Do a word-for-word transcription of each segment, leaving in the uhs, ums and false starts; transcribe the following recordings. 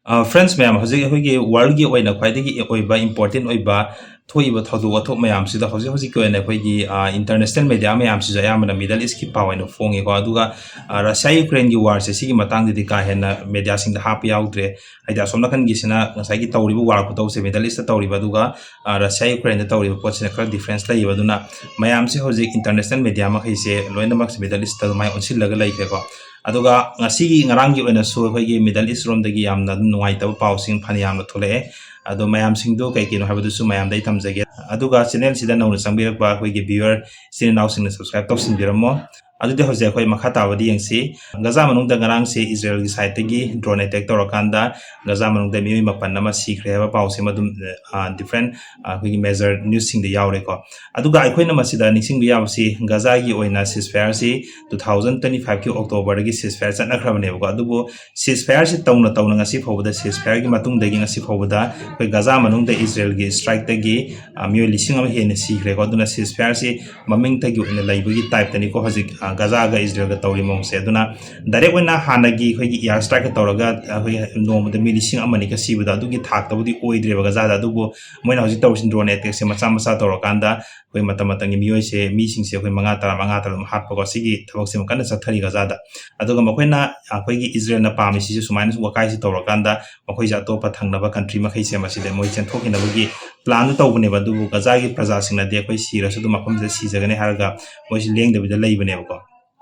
Friends ꯃꯌꯥꯝ, ꯍꯧꯖꯤꯛ ꯑꯩꯈꯣꯏꯒꯤ ꯋꯥꯔꯜꯒꯤ ꯑꯣꯏꯅ ꯈ꯭ꯋꯥꯏꯗꯒꯤ ꯑꯣꯏꯕ ꯏꯝꯄꯣꯔꯇꯦꯟ ꯑꯣꯏꯕ ꯊꯣꯛꯏꯕ ꯊꯧꯗꯣꯛ ꯋꯥꯊꯣꯛ ꯃꯌꯥꯝꯁꯤꯗ ꯍꯧꯖꯤꯛ ꯍꯧꯖꯤꯛꯀꯤ ꯑꯣꯏꯅ ꯑꯩꯈꯣꯏꯒꯤ ꯏꯟꯇꯔꯅꯦꯁꯅꯦꯜ ꯃꯦꯗꯤꯌꯥ ꯃꯌꯥꯝꯁꯤꯁꯨ ꯑꯌꯥꯝꯕꯅ ꯃꯤꯗꯜ ꯏꯁꯀꯤ ꯄꯥꯎ ꯑꯣꯏꯅ ꯐꯣꯡꯉꯦꯀꯣ꯫ ꯑꯗꯨꯒ ꯔꯁꯤꯌꯥ ꯌꯨꯀ꯭ꯔꯦꯟꯒꯤ ꯋꯥꯔꯁꯦ, ꯁꯤꯒꯤ ꯃꯇꯥꯡꯗꯗꯤ ꯀꯥ ꯍꯦꯟꯅ ꯃꯦꯗꯤꯌꯥꯁꯤꯡꯗ ꯍꯥꯞꯄ ꯌꯥꯎꯗ꯭ꯔꯦ꯫ ꯍꯥꯏꯗꯤ ꯑꯁꯣꯝ ꯅꯥꯀꯟꯒꯤꯁꯤꯅ ꯉꯁꯥꯏꯒꯤ ꯇꯧꯔꯤꯕ ꯋꯥꯔ ꯈꯨꯇꯧꯁꯦ, ꯃꯤꯗꯜ ꯏꯁꯇ ꯇꯧꯔꯤꯕ, ꯑꯗꯨꯒ ꯔꯁꯤꯌꯥ ꯌꯨꯀ꯭ꯔꯦꯟꯗ ꯇꯧꯔꯤꯕ ꯄꯣꯠꯁꯤꯅ ꯈꯔ ꯗꯤꯐ꯭ꯔꯦꯟꯁ ꯂꯩꯌꯦꯕ꯫ ꯑꯗꯨꯅ ꯃꯌꯥꯝꯁꯦ ꯍꯧꯖꯤꯛ ꯏꯟꯇꯔꯅꯦꯁꯅꯦꯜ ꯃꯦꯗꯤꯌꯥ ꯃꯈꯩꯁꯦ ꯂꯣꯏꯅꯃꯛꯁꯦ ꯃꯤꯗꯜ ꯏꯁꯇ ꯑꯗꯨꯃꯥꯏꯅ ꯑꯣꯟꯁꯤꯜꯂꯒ ꯂꯩꯈ꯭ꯔꯦꯀꯣ꯫ ꯑꯗꯨꯒ ꯉꯁꯤꯒꯤ, ꯉꯔꯥꯡꯒꯤ ꯑꯣꯏꯅꯁꯨ ꯑꯩꯈꯣꯏꯒꯤ ꯃꯤꯗꯜ ꯏꯁ ꯔꯣꯝꯗꯒꯤ ꯌꯥꯝꯅ ꯑꯗꯨꯝ ꯅꯨꯡꯉꯥꯏꯇꯕ ꯄꯥꯎꯁꯤꯡ ꯐꯅꯌꯥꯝꯅ ꯊꯣꯛꯂꯛꯑꯦ꯫ ꯑꯗꯣ ꯃꯌꯥꯝꯁꯤꯡꯗꯣ ꯀꯩ ꯀꯩꯅꯣ ꯍꯥꯏꯕꯗꯨꯁꯨ ꯃꯌꯥꯝꯗ ꯑꯩ ꯇꯝꯖꯒꯦ꯫ ꯑꯗꯨꯒ ꯆꯦꯅꯦꯜꯁꯤꯗ ꯅꯧꯅ ꯆꯪꯕꯤꯔꯛꯄ ꯑꯩꯈꯣꯏꯒꯤ ꯚ꯭ꯌꯨꯋꯔ ꯏꯆꯤꯟ ꯏꯅꯥꯎꯁꯤꯡꯅ ꯁꯕꯁꯀ꯭ꯔꯥꯏꯕ ꯇꯧꯁꯤꯟꯕꯤꯔꯝꯃꯣ꯫ ꯑꯗꯨꯗꯤ ꯍꯧꯖꯤꯛ ꯑꯩꯈꯣꯏ ꯃꯈꯥ ꯇꯥꯕꯗꯤ ꯌꯦꯡꯁꯤ꯫ ꯒꯖꯥ ꯃꯅꯨꯡꯗ ꯉꯔꯥꯡꯁꯦ ꯏꯖꯔꯦꯜꯒꯤ ꯁꯥꯏꯠꯇꯒꯤ ꯗ꯭ꯔꯣꯟ ꯑꯦꯇꯦꯛ ꯇꯧꯔꯀꯥꯟꯗ ꯒꯖꯥ ꯃꯅꯨꯡꯗ ꯃꯤꯑꯣꯏ ꯃꯥꯄꯟ ꯑꯃ ꯁꯤꯈ꯭ꯔꯦ ꯍꯥꯏꯕ ꯄꯥꯎꯁꯤꯃ ꯑꯗꯨꯝ, ꯑ, ꯗꯤꯐ꯭ꯔꯦꯟ, ꯑ, ꯑꯩꯈꯣꯏꯒꯤ ꯃꯦꯖꯔ ꯅ꯭ꯌꯨꯁꯁꯤꯡꯗ ꯌꯥꯎꯔꯦꯀꯣ꯫ ꯑꯗꯨꯒ ꯑꯩꯈꯣꯏꯅ ꯃꯁꯤꯗ ꯅꯤꯡꯁꯤꯡꯕ ꯌꯥꯕꯁꯤ, ꯒꯖꯥꯒꯤ ꯑꯣꯏꯅ ꯁꯤꯁ ꯐꯥꯌꯔꯁꯤ ꯇꯨ ꯊꯥꯎꯖꯟ ꯇ꯭ꯋꯦꯟꯇꯤ ꯐꯥꯏꯚꯀꯤ ꯑꯣꯛꯇꯣꯕꯔꯗꯒꯤ ꯁꯤꯁ ꯐꯥꯌꯔ ꯆꯠꯅꯈ꯭ꯔꯕꯅꯦꯕꯀꯣ꯫ ꯑꯗꯨꯕꯨ ꯁꯤꯁ ꯐꯥꯌꯔꯁꯤ ꯇꯧꯅ ꯇꯧꯅ ꯉꯁꯤ ꯐꯥꯎꯕꯗ, ꯁꯤꯁ ꯐꯥꯌꯔꯒꯤ ꯃꯇꯨꯡꯗꯒꯤ ꯉꯁꯤ ꯐꯥꯎꯕꯗ ꯑꯩꯈꯣꯏ ꯒꯖꯥ ꯃꯅꯨꯡꯗ ꯏꯖꯔꯦꯜꯒꯤ ꯏꯁꯇ꯭ꯔꯥꯏꯛꯇꯒꯤ, ꯑ, ꯃꯤꯑꯣꯏ ꯂꯤꯁꯤꯡ ꯑꯃ ꯍꯦꯟꯅ ꯁꯤꯈ꯭ꯔꯦꯀꯣ꯫ ꯑꯗꯨꯅ ꯁꯤꯁ ꯐꯥꯌꯔꯁꯤ ꯃꯃꯤꯡꯇꯒꯤ ꯑꯣꯏꯅ ꯂꯩꯕꯒꯤ ꯇꯥꯏꯞꯇꯅꯤꯀꯣ ꯍꯧꯖꯤꯛ, ꯑ, ꯒꯖꯥꯒ ꯏꯖꯔꯦꯜꯒ ꯇꯧꯔꯤ ꯃꯑꯣꯡꯁꯦ꯫ ꯑꯗꯨꯅ ꯗꯥꯏꯔꯦꯛ ꯑꯣꯏꯅ ꯍꯥꯟꯅꯒꯤ ꯑꯩꯈꯣꯏꯒꯤ ꯏꯌꯥꯔ ꯏꯁꯇ꯭ꯔꯥꯏꯛꯀ ꯇꯧꯔꯒ ꯑꯩꯈꯣꯏꯒꯤ ꯅꯣꯡꯃꯗ ꯃꯤ ꯂꯤꯁꯤꯡ ꯑꯃꯅꯤꯒ ꯁꯤꯕꯗꯣ, ꯑꯗꯨꯒꯤ ꯊꯥꯛꯇꯕꯨꯗꯤ ꯑꯣꯏꯗ꯭ꯔꯦꯕ ꯒꯖꯥꯗ꯫ ꯑꯗꯨꯕꯨ ꯃꯣꯏꯅ ꯍꯧꯖꯤꯛ ꯇꯧꯔꯤꯁꯤ ꯗ꯭ꯔꯣꯟ ꯑꯦꯇꯦꯛꯁꯦ ꯃꯆꯥ ꯃꯆꯥ ꯇꯧꯔꯀꯥꯟꯗ ꯑꯩꯈꯣꯏ ꯃꯇꯝ ꯃꯇꯝꯒꯤ ꯃꯤꯑꯣꯏꯁꯦ, ꯃꯤꯁꯤꯡꯁꯦ ꯑꯩꯈꯣꯏ ꯃꯉꯥ, ꯇꯔꯥ, ꯃꯉꯥ, ꯇꯔꯥ ꯑꯗꯨꯝ ꯍꯥꯠꯄꯀꯣ꯫ ꯁꯤꯒꯤ ꯊꯕꯛꯁꯤꯃ ꯀꯟꯅ ꯆꯠꯊꯔꯤ ꯒꯖꯥꯗ꯫ ꯑꯗꯨꯒ ꯃꯈꯣꯏꯅ, ꯑꯩꯈꯣꯏꯒꯤ ꯏꯖꯔꯦꯜꯅ ꯄꯥꯝꯃꯤꯁꯤꯁꯨ ꯁꯨꯃꯥꯏꯅ ꯋꯥꯀꯥꯏꯁꯤ ꯇꯧꯔꯀꯥꯟꯗ ꯃꯈꯣꯏꯁꯦ ꯑꯇꯣꯞꯄ ꯊꯪꯅꯕ ꯀꯟꯇ꯭ꯔꯤ ꯃꯈꯩꯁꯦ ꯃꯁꯤꯗ ꯃꯣꯏ ꯆꯦꯟꯊꯣꯛꯈꯤꯅꯕꯒꯤ ꯄ꯭ꯂꯥꯟꯗꯨ ꯇꯧꯕꯅꯦꯕ꯫ ꯑꯗꯨꯕꯨ ꯒꯖꯥꯒꯤ ꯄ꯭ꯔꯖꯥꯁꯤꯡꯅꯗꯤ ꯑꯩꯈꯣꯏ ꯁꯤꯔꯁꯨ ꯑꯗꯨꯝ ꯃꯐꯝꯁꯤꯗ ꯁꯤꯖꯒꯅꯤ ꯍꯥꯏꯔꯒ ꯃꯣꯏꯁꯤ ꯂꯦꯡꯗꯕꯤꯗ ꯂꯩꯕꯅꯦꯕꯀꯣ꯫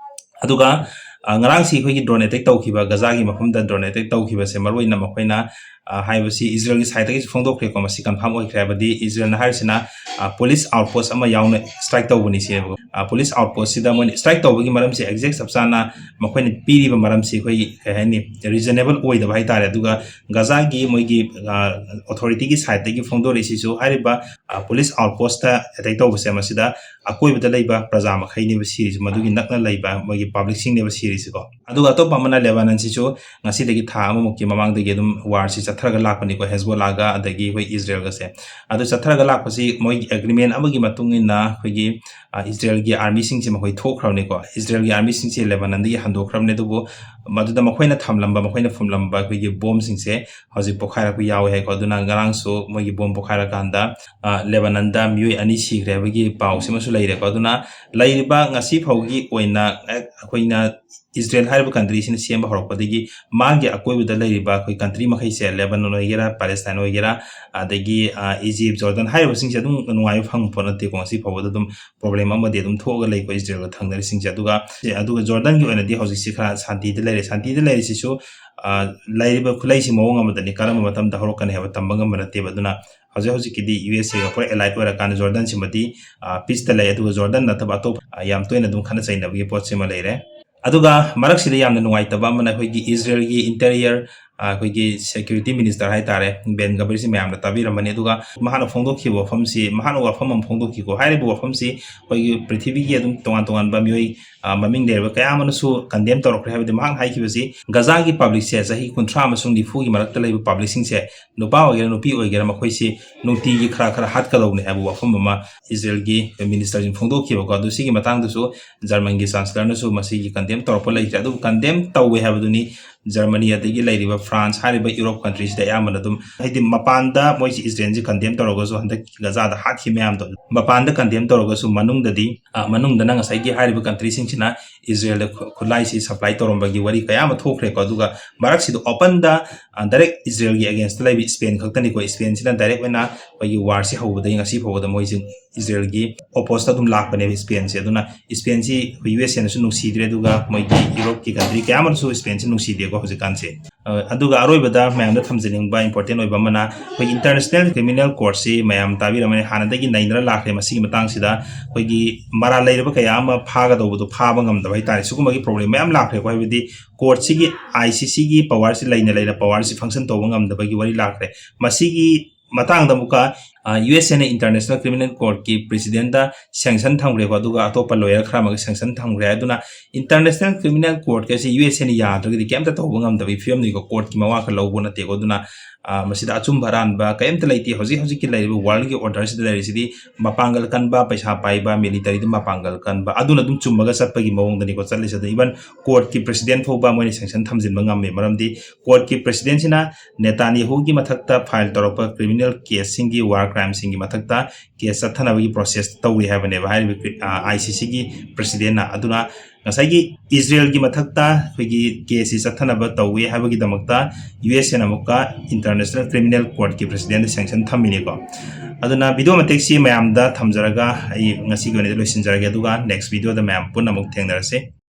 ꯑꯗꯨꯒ, ꯑ, ꯉꯔꯥꯡꯁꯤ ꯑꯩꯈꯣꯏꯒꯤ ꯗ꯭ꯔꯣꯟ ꯑꯦꯇꯦꯛ ꯇꯧꯈꯤꯕ, ꯒꯖꯥꯒꯤ ꯃꯐꯝꯗ ꯗ꯭ꯔꯣꯟ ꯑꯦꯇꯦꯛ ꯇꯧꯈꯤꯕꯁꯦ, ꯃꯔꯨꯑꯣꯏꯅ ꯃꯈꯣꯏꯅ, ꯑ, ꯍꯥꯏꯕꯁꯤ ꯏꯖꯔꯦꯜꯒꯤ ꯁꯥꯏꯠꯇꯒꯤꯁꯨ ꯐꯣꯡꯗꯣꯛꯈ꯭ꯔꯦꯀꯣ, ꯃꯁꯤ ꯀꯟꯐꯥꯔꯝ ꯑꯣꯏꯈ꯭ꯔꯦ꯫ ꯍꯥꯏꯕꯗꯤ ꯏꯖꯔꯦꯜꯅ ꯍꯥꯏꯔꯤꯁꯤꯅ, ꯑ, ꯄꯨꯂꯤꯁ ꯑꯥꯎꯠꯄꯣꯁ ꯑꯃ ꯌꯥꯎꯅ ꯏꯁꯇ꯭ꯔꯥꯏꯛ ꯇꯧꯕꯅꯤ ꯁꯤꯅꯦꯕꯀꯣ꯫ ꯑ, ꯄꯨꯂꯤꯁ ꯑꯥꯎꯠꯄꯣꯁꯁꯤꯗ ꯃꯣꯏꯅ ꯏꯁꯇ꯭ꯔꯥꯏꯛ ꯇꯧꯕꯒꯤ ꯃꯔꯝꯁꯤ, ꯑꯦꯛꯖꯦꯛ ꯆꯞ ꯆꯥꯅ ꯃꯈꯣꯏꯅ ꯄꯤꯔꯤꯕ ꯃꯔꯝꯁꯤ ꯑꯩꯈꯣꯏꯒꯤ, ꯀꯩ ꯍꯥꯏꯅꯤ, ꯔꯤꯖꯅꯦꯕꯜ ꯑꯣꯏꯗꯕ ꯍꯥꯏꯇꯥꯔꯦ꯫ ꯑꯗꯨꯒ ꯒꯖꯥꯒꯤ ꯃꯣꯏꯒꯤ, ꯑ, ꯑꯣꯊꯣꯔꯤꯇꯤꯒꯤ ꯁꯥꯏꯠꯇꯒꯤ ꯐꯣꯡꯗꯣꯔꯛꯏꯁꯤꯁꯨ, ꯍꯥꯏꯔꯤꯕ, ꯑ, ꯄꯨꯂꯤꯁ ꯑꯥꯎꯠꯄꯣꯁꯇ ꯑꯦꯇꯦꯛ ꯇꯧꯕꯁꯦ, ꯃꯁꯤꯗ ꯑꯀꯣꯏꯕꯗ ꯂꯩꯕ ꯄ꯭ꯔꯖꯥ ꯃꯈꯩꯅꯦꯕ ꯁꯤꯔꯤꯁꯤ, ꯃꯗꯨꯒꯤ ꯅꯛꯅ ꯂꯩꯕ ꯃꯣꯏꯒꯤ ꯄꯕ꯭ꯂꯤꯛꯁꯤꯡꯅꯦꯕ ꯁꯤꯔꯤꯁꯤꯀꯣ꯫ ꯑꯗꯨꯒ ꯑꯇꯣꯞꯄ ꯑꯃꯅ ꯂꯦꯕꯥꯅꯟꯁꯤꯁꯨ ꯉꯁꯤꯗꯒꯤ ꯊꯥ ꯑꯃꯃꯨꯛꯀꯤ ꯃꯃꯥꯡꯗꯒꯤ ꯑꯗꯨꯝ ꯋꯥꯔꯁꯤ ꯆꯠꯊꯔꯒ ꯂꯥꯛꯄꯅꯤꯀꯣ, ꯍꯦꯖꯕꯣꯂꯥꯒ ꯑꯗꯒꯤ ꯑꯩꯈꯣꯏ ꯏꯖꯔꯦꯜꯒꯁꯦ꯫ ꯑꯗꯨ ꯆꯠꯊꯔꯒ ꯂꯥꯛꯄꯁꯤ ꯃꯣꯏꯒꯤ ꯑꯦꯒ꯭ꯔꯤꯃꯦꯟ ꯑꯃꯒꯤ ꯃꯇꯨꯡ ꯏꯟꯅ ꯑꯩꯈꯣꯏꯒꯤ, ꯑ, ꯏꯖꯔꯦꯜꯒꯤ ꯑꯥꯔꯃꯤꯁꯤꯡꯁꯦ ꯃꯈꯣꯏ ꯊꯣꯛꯈ꯭ꯔꯕꯅꯤꯀꯣ꯫ ꯏꯖꯔꯦꯜꯒꯤ ꯑꯥꯔꯃꯤꯁꯤꯡꯁꯦ ꯂꯦꯕꯥꯅꯟꯗꯒꯤ ꯍꯟꯗꯣꯛꯈ꯭ꯔꯕꯅꯤ, ꯑꯗꯨꯕꯨ ꯃꯗꯨꯗ ꯃꯈꯣꯏꯅ ꯊꯝꯂꯝꯕ, ꯃꯈꯣꯏꯅ ꯐꯨꯝꯂꯝꯕ ꯑꯩꯈꯣꯏꯒꯤ ꯕꯣꯝꯁꯤꯡꯁꯦ ꯍꯧꯖꯤꯛ ꯄꯣꯈꯥꯏꯔꯛꯄ ꯌꯥꯎꯏ ꯍꯥꯏꯀꯣ꯫ ꯑꯗꯨꯅ ꯉꯔꯥꯡꯁꯨ ꯃꯣꯏꯒꯤ ꯕꯣꯝ ꯄꯣꯈꯥꯏꯔꯀꯥꯟꯗ, ꯑ, ꯂꯦꯕꯥꯅꯟꯗ ꯃꯤꯑꯣꯏ ꯑꯅꯤ ꯁꯤꯈ꯭ꯔꯦ ꯍꯥꯏꯕꯒꯤ ꯄꯥꯎꯁꯤꯃꯁꯨ ꯂꯩꯔꯦꯀꯣ꯫ ꯑꯗꯨꯅ ꯂꯩꯔꯤꯕ ꯉꯁꯤ ꯐꯥꯎꯒꯤ ꯑꯣꯏꯅ, ꯑ, ꯑꯩꯈꯣꯏꯅ ꯏꯖꯔꯦꯜ ꯍꯥꯏꯔꯤꯕ ꯀꯟꯇ꯭ꯔꯤꯁꯤꯅ ꯁꯦꯝꯕ ꯍꯧꯔꯛꯄꯗꯒꯤ ꯃꯥꯒꯤ ꯑꯀꯣꯏꯕꯗ ꯂꯩꯔꯤꯕ ꯑꯩꯈꯣꯏ ꯀꯟꯇ꯭ꯔꯤ ꯃꯈꯩꯁꯦ, ꯂꯦꯕꯥꯅꯣꯟ ꯑꯣꯏꯒꯦꯔꯥ, ꯄꯦꯂꯦꯁꯇꯥꯏꯟ ꯑꯣꯏꯒꯦꯔꯥ, ꯑꯗꯒꯤ, ꯑ, ꯏꯖꯤꯞ, ꯖꯣꯔꯗꯟ ꯍꯥꯏꯔꯤꯕꯁꯤꯡꯁꯦ ꯑꯗꯨꯝ ꯅꯨꯡꯉꯥꯏꯕ ꯐꯪꯕ ꯄꯣꯠ ꯅꯠꯇꯦꯀꯣ꯫ ꯉꯁꯤ ꯐꯥꯎꯕꯗ ꯑꯗꯨꯝ ꯄ꯭ꯔꯣꯕ꯭ꯂꯦꯝ ꯑꯃꯗꯤ ꯑꯗꯨꯝ ꯊꯣꯛꯑꯒ ꯂꯩꯀꯣ ꯏꯖꯔꯦꯜꯒ ꯊꯪꯅꯔꯤꯁꯤꯡꯁꯦ꯫ ꯑꯗꯨꯒ, ꯑꯗꯨꯒ ꯖꯣꯔꯗꯟꯒꯤ ꯑꯣꯏꯅꯗꯤ ꯍꯧꯖꯤꯛꯁꯤ ꯈꯔ ꯁꯥꯟꯇꯤꯗ ꯂꯩꯔꯦ꯫ ꯁꯥꯟꯇꯤꯗ ꯂꯩꯔꯤꯁꯤꯁꯨ, ꯑ, ꯂꯩꯔꯤꯕ ꯈꯨꯠꯂꯩꯁꯤ ꯃꯑꯣꯡ ꯑꯃꯗꯅꯤ, ꯀꯔꯝꯕ ꯃꯇꯝꯗ ꯍꯧꯔꯛꯀꯅꯤ ꯍꯥꯏꯕ ꯇꯝꯕ ꯉꯝꯕ ꯅꯠꯇꯦꯕ꯫ ꯑꯗꯨꯅ ꯍꯧꯖꯤꯛ ꯍꯧꯖꯤꯛꯀꯤꯗꯤ ꯌꯨ ꯑꯦꯁ ꯑꯦꯒ ꯄꯨꯔꯥ ꯑꯦꯂꯥꯏꯠ ꯑꯣꯏꯔꯀꯥꯟꯗ ꯖꯣꯔꯗꯟꯁꯤꯃꯗꯤ, ꯑ, ꯄꯤꯁꯇ ꯂꯩ꯫ ꯑꯗꯨꯒ ꯖꯣꯔꯗꯟ ꯅꯠꯇꯕ ꯑꯇꯣꯞꯄ, ꯑ, ꯌꯥꯝ ꯇꯣꯏꯅ ꯑꯗꯨꯝ ꯈꯠꯅ ꯆꯩꯅꯕꯒꯤ ꯄꯣꯠꯁꯤꯃ ꯂꯩꯔꯦ꯫ ꯑꯗꯨꯒ ꯃꯔꯛꯁꯤꯗ ꯌꯥꯝꯅ ꯅꯨꯡꯉꯥꯏꯇꯕ ꯑꯃꯅ ꯑꯩꯈꯣꯏꯒꯤ ꯏꯖꯔꯦꯜꯒꯤ ꯏꯟꯇꯦꯔꯤꯌꯔ, ꯑ, ꯑꯩꯈꯣꯏꯒꯤ ꯁꯦꯀ꯭ꯌꯨꯔꯤꯇꯤ ꯃꯤꯅꯤꯁꯇꯔ ꯍꯥꯏꯇꯥꯔꯦ, ꯕꯦꯟ ꯒꯕꯔꯤꯁꯤ ꯃꯌꯥꯝꯅ ꯇꯥꯕꯤꯔꯝꯃꯅꯤ꯫ ꯑꯗꯨꯒ ꯃꯍꯥꯛꯅ ꯐꯣꯡꯗꯣꯛꯈꯤꯕ ꯋꯥꯐꯝꯁꯤ, ꯃꯍꯥꯛꯅ ꯋꯥꯐꯝ ꯑꯃ ꯐꯣꯡꯗꯣꯛꯈꯤꯀꯣ꯫ ꯍꯥꯏꯔꯤꯕ ꯋꯥꯐꯝꯁꯤ ꯑꯩꯈꯣꯏꯒꯤ ꯄ꯭ꯔꯤꯊꯤꯕꯤꯒꯤ ꯑꯗꯨꯝ ꯇꯣꯉꯥꯟ ꯇꯣꯉꯥꯟꯕ ꯃꯤꯑꯣꯏ, ꯑ, ꯃꯃꯤꯡ ꯂꯩꯔꯕ ꯀꯌꯥ ꯑꯃꯅꯁꯨ ꯀꯟꯗꯦꯝ ꯇꯧꯔꯛꯈ꯭ꯔꯦ꯫ ꯍꯥꯏꯕꯗꯤ ꯃꯍꯥꯛꯅ ꯍꯥꯏꯈꯤꯕꯁꯤ ꯒꯖꯥꯒꯤ ꯄꯕ꯭ꯂꯤꯛꯁꯦ, ꯆꯍꯤ ꯀꯨꯟꯊ꯭ꯔꯥ ꯑꯃꯁꯨꯡ ꯅꯤꯐꯨꯒꯤ ꯃꯔꯛꯇ ꯂꯩꯕ ꯄꯕ꯭ꯂꯤꯛꯁꯤꯡꯁꯦ, ꯅꯨꯄꯥ ꯑꯣꯏꯒꯦꯔꯥ ꯅꯨꯄꯤ ꯑꯣꯏꯒꯦꯔꯥ, ꯃꯈꯣꯏꯁꯤ ꯅꯨꯡꯇꯤꯒꯤ ꯈꯔ ꯈꯔ ꯍꯥꯠꯀꯗꯧꯕꯅꯤ ꯍꯥꯏꯕ ꯋꯥꯐꯝ ꯑꯃ ꯏꯖꯔꯦꯜꯒꯤ ꯃꯤꯅꯤꯁꯇꯔꯁꯤꯡ ꯐꯣꯡꯗꯣꯛꯈꯤꯕꯀꯣ꯫ ꯑꯗꯨ ꯁꯤꯒꯤ ꯃꯇꯥꯡꯗꯁꯨ ꯖꯔꯃꯟꯒꯤ ꯆꯥꯟꯁꯂꯔꯅꯁꯨ ꯃꯁꯤꯒꯤ ꯀꯟꯗꯦꯝ ꯇꯧꯔꯛꯄ ꯂꯩꯇ꯭ꯔꯦ꯫ ꯑꯗꯨꯕꯨ ꯀꯟꯗꯦꯝ ꯇꯧꯋꯦ ꯍꯥꯏꯕꯗꯨꯅꯤ ꯖꯔꯃꯅꯤ ꯑꯗꯒꯤ ꯂꯩꯔꯤꯕ ꯐ꯭ꯔꯥꯟꯁ ꯍꯥꯏꯔꯤꯕ ꯌꯨꯔꯣꯞ ꯀꯟꯇ꯭ꯔꯤꯁꯤꯗ ꯑꯌꯥꯝꯕꯅ ꯑꯗꯨꯝ, ꯍꯥꯏꯗꯤ ꯃꯄꯥꯟꯗ ꯃꯣꯏꯁꯤ ꯏꯖꯔꯦꯜꯁꯤ ꯀꯟꯗꯦꯝ ꯇꯧꯔꯒꯁꯨ, ꯍꯟꯗꯛ ꯒꯖꯥꯗ ꯍꯥꯠꯈꯤ ꯃꯌꯥꯝꯗꯣ ꯃꯄꯥꯟꯗ ꯀꯟꯗꯦꯝ ꯇꯧꯔꯒꯁꯨ ꯃꯅꯨꯡꯗꯗꯤ, ꯑ, ꯃꯅꯨꯡꯗꯅ ꯉꯁꯥꯏꯒꯤ ꯍꯥꯏꯔꯤꯕ ꯀꯟꯇ꯭ꯔꯤꯁꯤꯡꯁꯤꯅ ꯏꯖꯔꯦꯜꯗ ꯈꯨ-, ꯈꯨꯠꯂꯥꯏꯁꯤ ꯁꯄ꯭ꯂꯥꯏ ꯇꯧꯔꯝꯕꯒꯤ ꯋꯥꯔꯤ ꯀꯌꯥ ꯑꯃ ꯊꯣꯛꯈ꯭ꯔꯦꯀꯣ꯫ ꯑꯗꯨꯒ ꯃꯔꯛꯁꯤꯗ ꯑꯣꯄꯟꯗ, ꯑ, ꯗꯥꯏꯔꯦꯛ ꯏꯖꯔꯦꯜꯒꯤ ꯑꯦꯒꯦꯟꯁꯇ ꯂꯩꯕ ꯏꯁꯄꯦꯟ ꯈꯛꯇꯅꯤꯀꯣ꯫ ꯏꯁꯄꯦꯟꯁꯤꯅ ꯗꯥꯏꯔꯦꯛ ꯑꯣꯏꯅ ꯑꯩꯈꯣꯏꯒꯤ ꯋꯥꯔꯁꯤ ꯍꯧꯕꯗꯒꯤ ꯉꯁꯤ ꯐꯥꯎꯕꯗ ꯃꯣꯏꯁꯤ ꯏꯖꯔꯦꯜꯒꯤ ꯑꯣꯄꯣꯁꯇ ꯑꯗꯨꯝ ꯂꯥꯛꯄꯅꯦꯕ ꯏꯁꯄꯦꯟꯁꯦ꯫ ꯑꯗꯨꯅ ꯏꯁꯄꯦꯟꯁꯤ ꯑꯩꯈꯣꯏ ꯌꯨ ꯑꯦꯁ ꯑꯦꯅꯁꯨ ꯅꯨꯡꯁꯤꯗ꯭ꯔꯦ, ꯑꯗꯨꯒ ꯃꯣꯏꯒꯤ ꯌꯨꯔꯣꯞꯀꯤ ꯀꯟꯇ꯭ꯔꯤ ꯀꯌꯥ ꯑꯃꯅꯁꯨ ꯏꯁꯄꯦꯟꯁꯤ ꯅꯨꯡꯁꯤꯗꯦꯀꯣ ꯍꯧꯖꯤꯛꯀꯥꯟꯁꯦ꯫ ꯑ, ꯑꯗꯨꯒ ꯑꯔꯣꯏꯕꯗ ꯃꯌꯥꯝꯗ ꯊꯝꯖꯅꯤꯡꯕ ꯏꯝꯄꯣꯔꯇꯦꯟ ꯑꯣꯏꯕ ꯑꯃꯅ, ꯑꯩꯈꯣꯏꯒꯤ ꯏꯟꯇꯔꯅꯦꯁꯅꯦꯜ ꯀ꯭ꯔꯤꯃꯤꯅꯦꯜ ꯀꯣꯔꯠꯁꯤ ꯃꯌꯥꯝ ꯇꯥꯕꯤꯔꯝꯃꯅꯤ, ꯍꯥꯟꯅꯗꯒꯤ ꯅꯩꯅꯔ ꯂꯥꯛꯈ꯭ꯔꯦ꯫ ꯃꯁꯤꯒꯤ ꯃꯇꯥꯡꯁꯤꯗ ꯑꯩꯈꯣꯏꯒꯤ ꯃꯔꯥꯜ ꯂꯩꯔꯕ ꯀꯌꯥ ꯑꯃ ꯐꯥꯒꯗꯧꯕꯗꯣ ꯐꯥꯕ ꯉꯝꯗꯕ ꯍꯥꯏꯇꯥꯔꯦ, ꯁꯤꯒꯨꯝꯕꯒꯤ ꯄ꯭ꯔꯣꯕ꯭ꯂꯦꯝ ꯃꯌꯥꯝ ꯂꯥꯛꯈ꯭ꯔꯦꯀꯣ꯫ ꯍꯥꯏꯕꯗꯤ ꯀꯣꯔꯠꯁꯤꯒꯤ, ꯑꯥꯏ ꯁꯤ ꯁꯤꯒꯤ ꯄꯋꯥꯔꯁꯤ ꯂꯩꯅ ꯂꯩꯅ ꯄꯋꯥꯔꯁꯤ ꯐꯪꯁꯟ ꯇꯧꯕ ꯉꯝꯗꯕꯒꯤ ꯋꯥꯔꯤ ꯂꯥꯛꯈ꯭ꯔꯦ꯫ ꯃꯁꯤꯒꯤ ꯃꯇꯥꯡꯗ ꯑꯃꯨꯛꯀ ꯌꯨ ꯑꯦꯁ ꯑꯦꯅ ꯏꯟꯇꯔꯅꯦꯁꯅꯦꯜ ꯀ꯭ꯔꯤꯃꯤꯅꯦꯜ ꯀꯣꯔꯠꯀꯤ ꯄ꯭ꯔꯦꯁꯤꯗꯦꯟꯗ ꯁꯦꯡꯁꯟ ꯊꯝꯈ꯭ꯔꯦꯀꯣ, ꯑꯗꯨꯒ ꯑꯇꯣꯞꯄ ꯂꯣꯌꯔ ꯈꯔ ꯑꯃꯒ ꯁꯦꯡꯁꯟ ꯊꯝꯈ꯭ꯔꯦ꯫ ꯑꯗꯨꯅ ꯏꯟꯇꯔꯅꯦꯁꯅꯦꯜ ꯀ꯭ꯔꯤꯃꯤꯅꯦꯜ ꯀꯣꯔꯠꯀꯁꯤ ꯌꯨ ꯑꯦꯁ ꯑꯦꯅ ꯌꯥꯗ꯭ꯔꯒꯗꯤ ꯀꯩꯝꯇ ꯇꯧꯕ ꯉꯝꯗꯕꯒꯤ ꯐꯤꯕꯝꯅꯤꯀꯣ, ꯀꯣꯔꯠꯀꯤ ꯃꯋꯥ ꯈꯔ ꯂꯧꯕ ꯅꯠꯇꯦꯀꯣ꯫ ꯑꯗꯨꯅ ꯃꯁꯤꯗ ꯑꯆꯨꯝꯕ ꯑꯔꯥꯟꯕ ꯀꯔꯤꯝꯇ ꯂꯩꯇꯦ꯫ ꯍꯧꯖꯤꯛ ꯍꯧꯖꯤꯛꯀꯤ ꯂꯩꯔꯤꯕ ꯋꯥꯔꯜꯒꯤ ꯑꯣꯔꯗꯔꯁꯤꯗ ꯂꯩꯔꯤꯁꯤꯗꯤ ꯃꯄꯥꯡꯒꯜ ꯀꯟꯕ, ꯄꯩꯁꯥ ꯄꯥꯏꯕ, ꯃꯤꯂꯤꯇꯔꯤꯗ ꯃꯄꯥꯡꯒꯜ ꯀꯟꯕ, ꯑꯗꯨꯅ ꯑꯗꯨꯝ ꯆꯨꯝꯃꯒ ꯆꯠꯄꯒꯤ ꯃꯑꯣꯡꯗꯅꯤꯀꯣ ꯆꯠꯂꯤꯁꯦ꯫ ꯑꯗꯣ ꯏꯚꯟ ꯀꯣꯔꯠꯀꯤ ꯄ꯭ꯔꯦꯁꯤꯗꯦꯟ ꯐꯥꯎꯕ ꯃꯣꯏꯅ ꯁꯦꯡꯁꯟ ꯊꯝꯖꯤꯟꯕ ꯉꯝꯃꯦ, ꯃꯔꯝꯗꯤ ꯀꯣꯔꯠꯀꯤ ꯄ꯭ꯔꯦꯁꯤꯗꯦꯟꯁꯤꯅ ꯅꯦꯇꯥꯟꯌꯥꯍꯨꯒꯤ ꯃꯊꯛꯇ ꯐꯥꯏꯜ ꯇꯧꯔꯛꯄ ꯀ꯭ꯔꯤꯃꯤꯅꯦꯜ ꯀꯦꯁꯁꯤꯡꯒꯤ, ꯋꯥꯔ ꯀ꯭ꯔꯥꯏꯝꯁꯤꯡꯒꯤ ꯃꯊꯛꯇ ꯀꯦꯁ ꯆꯠꯊꯅꯕꯒꯤ ꯄ꯭ꯔꯣꯁꯦꯁ ꯇꯧꯔꯤ ꯍꯥꯏꯕꯅꯦꯕ ꯍꯥꯏꯔꯤꯕ ꯑꯥꯏ ꯁꯤ ꯁꯤꯒꯤ ꯄ꯭ꯔꯦꯁꯤꯗꯦꯟꯅ꯫ ꯑꯗꯨꯅ ꯉꯁꯥꯏꯒꯤ ꯏꯖꯔꯦꯜꯒꯤ ꯃꯊꯛꯇ ꯑꯩꯈꯣꯏꯒꯤ ꯀꯦꯁꯁꯤ ꯆꯠꯊꯅꯕ ꯇꯧꯏ ꯍꯥꯏꯕꯒꯤꯗꯃꯛꯇ ꯌꯨ ꯑꯦꯁ ꯑꯦꯅ ꯑꯃꯨꯛꯀ ꯏꯟꯇꯔꯅꯦꯁꯅꯦꯜ ꯀ꯭ꯔꯤꯃꯤꯅꯦꯜ ꯀꯣꯔꯠꯀꯤ ꯄ꯭ꯔꯦꯁꯤꯗꯦꯟꯗ ꯁꯦꯡꯁꯟ ꯊꯝꯃꯤꯅꯤꯀꯣ꯫ ꯑꯗꯨꯅ ꯚꯤꯗꯤꯑꯣ ꯃꯇꯦꯛꯁꯤ ꯃꯌꯥꯝꯗ ꯊꯝꯖꯔꯒ ꯑꯩ ꯉꯁꯤꯒꯤ ꯑꯣꯏꯅꯗꯤ ꯂꯣꯏꯁꯤꯟꯖꯔꯒꯦ, ꯑꯗꯨꯒ ꯅꯦꯛꯁ ꯚꯤꯗꯤꯑꯣꯗ ꯃꯌꯥꯝ ꯄꯨꯟꯅ ꯑꯃꯨꯛ ꯊꯦꯡꯅꯔꯁꯤ꯫